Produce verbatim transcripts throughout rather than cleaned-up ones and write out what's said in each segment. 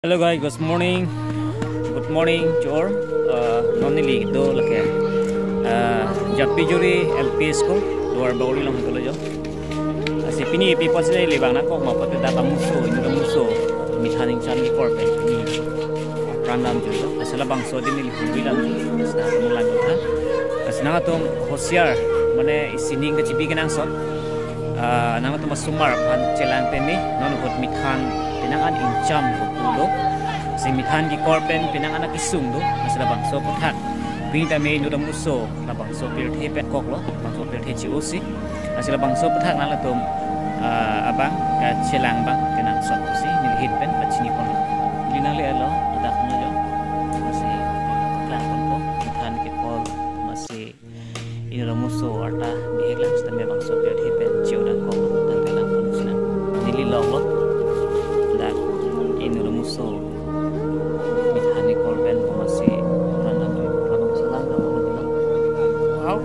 Hello guys, good morning. Good morning to all. Uh, non neli do lake, uh, Japijuri L P School, Duar Bagori along kolo jo. Lasi pini pi pusi neli bang nangkok ma pulote dak amuso, inut amuso, mithan ingcham kekor pen pini apran lam jo. Lasi labangso adim neli hurbi lam jo. Lasi nangtum lang jo tha. Lasi nangtum hosiar, mane isining kachibi kenangsot. Ah, nangtum asomar aphan chelang peme, non ahut mithan penang an ingcham pulo. Lasi mithan kekor pen penang an akesung do, lasi labangso aputhak. Pini tame inut amuso labangso pirthe pen koklo, labangso pirthe chi-osi. Lasi labangso aputhak nangtum, ah, abang kachelang abang kenangsot pusi neli ahin pen pachini pon. Neli nangle-etlo, ladak no jo. Lasi klang ponpo, mithan kekor, lasi inut amuso arta bihek lang sitame labangso pirthe pen che-o dangkok tangte lang pon sinang. Neli longlo. Dak inut amuso mithan kekor pen lasi apran lam labangso lang dam pon. Wow.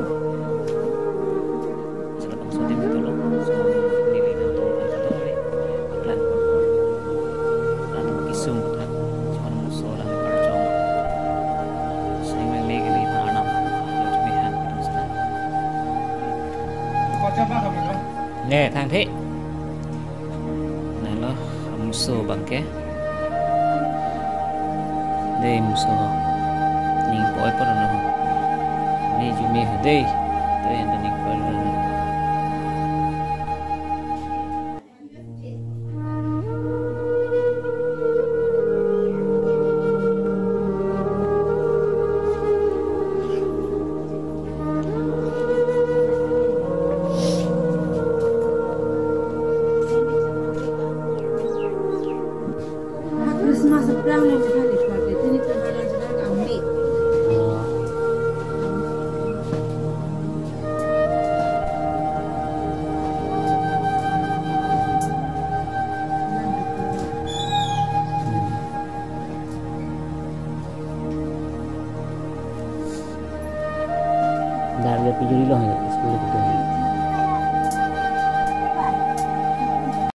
Lasi labangso adim dolo. Lasi neli nangtum aphan kadokave paklang pon. Latum akesung aputhak. Inut amuso alang karjong. Seng leng leng kali thangnat. Yo cumi han pitung sana. Ne, thangthe. Nalo, amuso abangke. Dei amuso. Ning poi pon lo. Ne cumi ho dei. Dei anta ning poi pon lo. Christmas aphrang lo kita ni party, tini tengah lo kita kami. Dar dia pijuri lo ya, school itu.